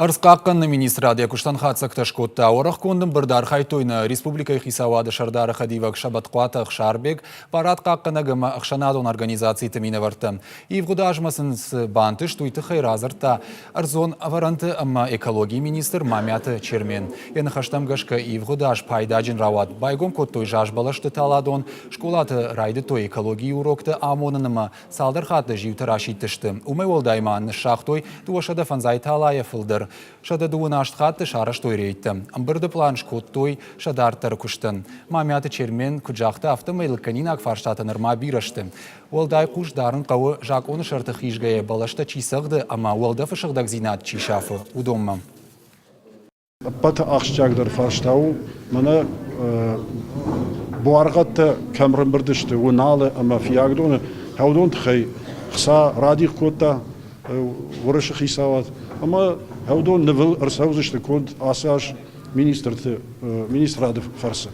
Ӕрдзхъахъхъӕныны министрад йӕ куыстӕн хатдзӕгтӕ скодта. Уӕрӕхгонд ӕмбырды архайдтой нӕ республикӕйы хицауады сӕрдары хӕдивӕг Сӕбӕтхъуаты Ӕхсарбег, барадхъахъхъӕнӕг ӕмӕ ӕхсӕнадон организациты минӕвӕрттӕ. Ивгъуыд азмӕ сын цы бантыст, уый тыххӕй радзырдта ӕрдзон ӕвӕрӕнты ӕмӕ экологийы министр Мамиаты Чермен. Йӕ ныхӕстӕм гӕсгӕ ивгъуыд аз пайдаджын рауад. Байгом кодтой зазбӕлӕсты таладон, скъолаты райдыдтой экологийы уроктӕ амонын ӕмӕ Цалдӕр хатты зиутӕ расидтысты. Уымӕй уӕлдай ма ныссагътой 205 талайӕ фылдӕр. 128 хатты сарӕзтой рейдтӕ. Ӕмбырды пълан скодтой сӕ дарддӕры куыстӕн. Мамиаты Чермен куыд загъта, афтӕмӕй лыггӕнинаг фарстатӕ нырма бирӕ сты. Уӕлдай хъус дарын хъӕуы закъоны сӕрты хизгӕйӕ бӕлӕстӕ чи цӕгъды ӕмӕ уӕлдӕфы сыгъдӕгдзинад чи сафы, уыдонмӕ. Ӕппӕты ахсджиагдӕр фарста у, мӕнӕ буаргъӕдтӕ кӕм рымбырд сты, Уыналы ӕмӕ Фиагдоны, уыдон тыххӕй хца радих кодта Уырысы хицауад ӕмӕ уыдон нывыл ӕрцӕудзысты конд ацы аз министрты министрады фӕрцы.